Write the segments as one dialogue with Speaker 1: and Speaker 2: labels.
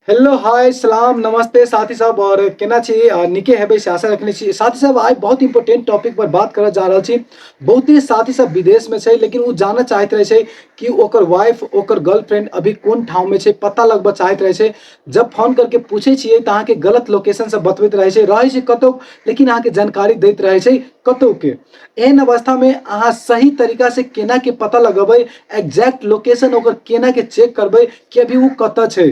Speaker 1: Hello hi सलाम नमस्ते साथी सब और केना छी नीके हेबै से आशा रखने छी। साथी सब आइ बहुत इंपोर्टेंट टॉपिक पर बात करऽ जा रहल छी। बहुते साथी सब विदेश में छै लेकिन ओ जानऽ चाहैत रहै छै कि ओकर वाइफ ओकर गर्लफ्रेंड अभी कोन ठाउँ में छै, पता लगबऽ चाहैत रहै छै। जब फोन करके पूछै छियै तऽ अहाँके गलत लोकेशन सब बतबैत रहै छै, रहै छै कतौ लेकिन अहाँके जानकारी दैत रहै छै कतौ के। एहन अवस्था में अहाँ सही तरीका से केना के पता लगेबै, एग्जैक्ट लोकेशन ओकर केना के चेक करबै कि अभी ओ कतऽ छै।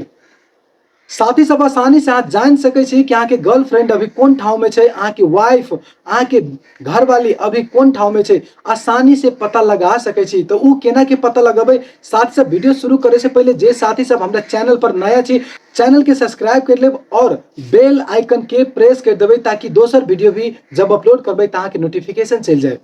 Speaker 1: साथी सब आसानी से अहाँ जानि सकै छी कि अहाँके गर्लफ्रेंड अभी कोन ठाउँ में छै, अहाँके वाइफ अहाँके घरवाली अभी कोन ठाउँ में छै, आसानी से पता लगा सकै छी। तऽ ओ केना के पता लगेबै, साथी सब वीडियो शुरू करे से पहले जे साथी सब हमरा चैनल पर नया छी चैनल के सब्सक्राइब कर लेब और बेल आइकन के प्रेस कर देबै ताकि दोसर वीडियो भी जब अपलोड करबै तऽ अहाँके नोटिफिकेशन चलि जाए।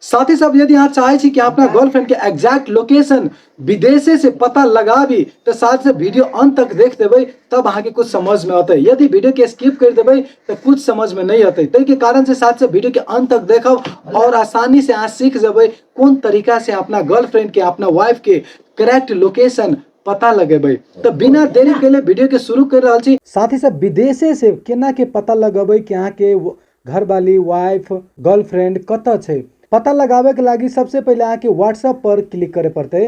Speaker 1: साथी सब यदि अहाँ चाहे छी कि अपना गर्लफ्रेंड के एग्जैक्ट लोकेशन विदेशे से पता लगाबी तो साथ से वीडियो अंत तक देख देबै तब अहाँके कुछ समझ में अतै। यदि वीडियो के स्किप कर देबै तो कुछ समझ में नहीं अतै, ताहि के कारण से साथ से वीडियो के अंत तक देखब और आसानी से अहाँ सीख जेबै कोन तरीका से अपना गर्लफ्रेंड के अपना वाइफ के करेक्ट लोकेशन पता लगेबै। तो बिना देरी के लिए वीडियो के शुरू कर रहल छी। साथी सब विदेशे से केना के पता लगेबै कि अहाँके घरवाली वाइफ गर्लफ्रेंड कतऽ छै। पता लगाबे के लागी सबसे पहले अहाँके व्हाट्सएप पर क्लिक करे पड़तै।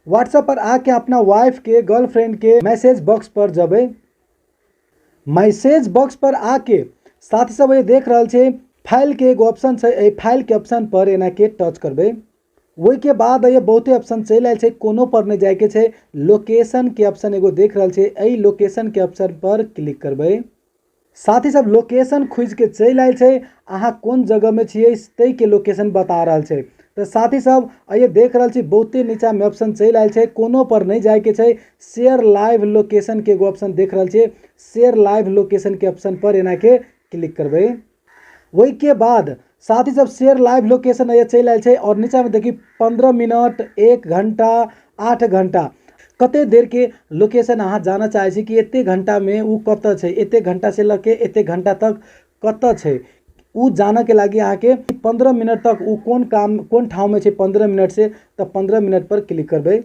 Speaker 1: व्हाट्सएप पर आके अपना वाइफ के गर्लफ्रेंड के मैसेज बॉक्स पर जबै। मैसेज बॉक्स पर आके साथी सब ये देख रहल छै फाइल के एगो ऑप्शन छै, एहि फाइल के ऑप्शन पर एना के टच करबै। ओहि के बाद ये बहुते ऑप्शन चलि आयल छै, कोनो पर नहि जायके छै। लोकेशन के ऑप्शन एगो देख रहल छै, एहि लोकेशन के ऑप्शन पर क्लिक करबै। साथी सब लोकेशन खोजि के चलि आयल छै, अहाँ कोन जगह में छियै ताहि के लोकेशन बता रहल छै। तऽ साथी सब ये देख रहल छी बहुते नीचा में ऑप्शन चलि आयल छै, कोनो पर नहि जायके छै। शेयर लाइव लोकेशन के एगो ऑप्शन देख रहल छियै, शेयर लाइव लोकेशन के ऑप्शन पर एना के क्लिक करबै। ओहि के बाद साथी सब शेयर लाइव लोकेशन ये चलि आयल छै और नीचा में देखी 15 मिनट 1 घंटा 8 घंटा कते देर के लोकेशन अहाँ जानऽ चाहै छी कि एते घंटा में उ कतऽ छै, एते घंटा से लऽ के एते घंटा तक कतऽ छै, उ जानऽ के लागी अहाँके 15 मिनट तक उ कोन काम कोन ठाउँ में छै 15 मिनट से, तऽ 15 मिनट पर क्लिक करबै।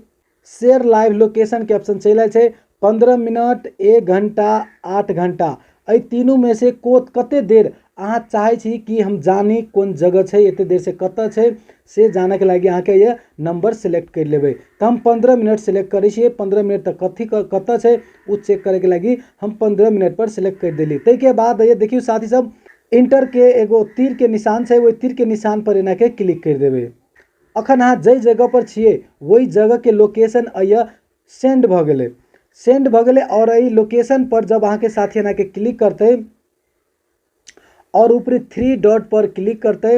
Speaker 1: शेयर लाइव लोकेशन के ऑप्शन चलि आयल छै, 15 मिनट 1 घंटा 8 घंटा एहि तीनू में से कते देर अहाँ चाहै छी कि हम जानी कोन जगह छै, एते देर से कतऽ छै, से जानऽ के लागी अहाँके ये नंबर सेलेक्ट करि लेबै। तऽ हम 15 मिनट सेलेक्ट करै छियै, 15 मिनट तक कथी कतऽ छै ओ चेक करैके लागी हम 15 मिनट पर सेलेक्ट करि देली। ताहिके बाद ये देखियौ साथी सब इंटर के एगो तीर के निशान छै, ओहि तीर के निशान पर एना के क्लिक करि देबै। अखन अहाँ जाहि जगह पर छियै ओहि जगह के लोकेशन अइए सेंड भऽ गेलै, सेंड भऽ गेलै और एहि लोकेशन पर जब अहाँके साथी एना के क्लिक करतै और ऊपरी 3 डॉट पर क्लिक करतै,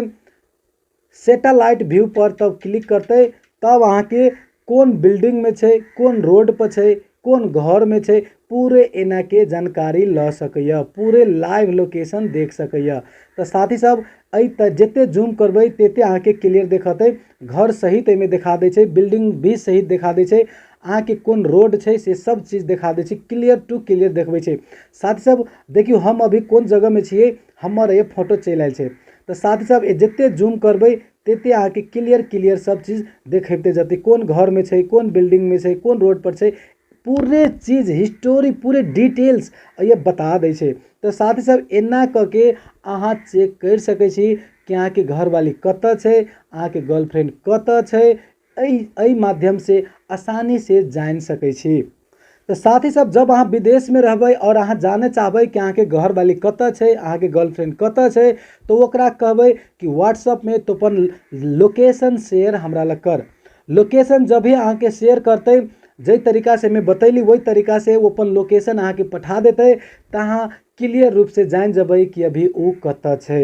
Speaker 1: सैटेलाइट व्यू पर तब क्लिक करतै, तब अहाँके कोन बिल्डिंग में छै, कोन रोड पर छै, कोन घर में छै, पूरे एना के जानकारी लऽ सकैए, पूरे लाइव लोकेशन देख सकैए। तऽ साथी सब एहि तऽ जते जूम करबै तते अहाँके क्लियर देखतै, घर सहित एहिमे देखा दै छै, बिल्डिंग भी सहित देखा दै छै, अहाँके कोन रोड छै से सब चीज देखा दै छै, क्लियर टू क्लियर देखबै छै। साथी सब देखियौ हम अभी कोन जगहमे छियै, हमर ये फोटो चलि आयल छै। तऽ साथी सब जते जूम करबै तते अहाँके क्लियर क्लियर सब चीज देखेते जेतै, कोन घरमे छै, कोन बिल्डिंगमे छै, कोन रोड पर छै, पूरे चीज हिस्टोरी पूरे डिटेल्स ये बता दै छै। तऽ साथी सब एना कऽ के अहाँ चेक करि सकै छी कि अहाँके घरवाली कतऽ छै, अहाँके गर्लफ्रेंड कतऽ छै, एहि माध्यम से आसानी से जानि सकै छी। तऽ साथी सब जब अहाँ विदेशमे रहबै और अहाँ जानऽ चाहबै कि अहाँके घरवाली कतऽ छै, अहाँके गर्लफ्रेंड कतऽ छै, तऽ ओकरा कहबै कि व्हाट्सएपमे तो अपन लोकेशन शेयर हमरा लग कर। लोकेशन जब भी अहाँके शेयर करतै, जाहि तरीका से हमे बतैली ओहि तरीका से ओ अपन लोकेशन अहाँके पठा देतै, तऽ अहाँ क्लियर रूप से जानि जेबै कि अभी ओ कतऽ छै।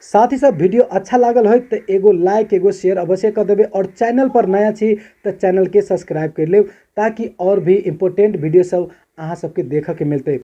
Speaker 1: साथी सब वीडियो अच्छा लागल होय तऽ एगो लाइक एगो शेयर अवश्य कर देबै और चैनल पर नया छी तऽ चैनल के सब्सक्राइब कर लेब ताकि और भी इम्पोर्टेंट वीडियो सब अहाँ सबके देखऽ के मिलतै।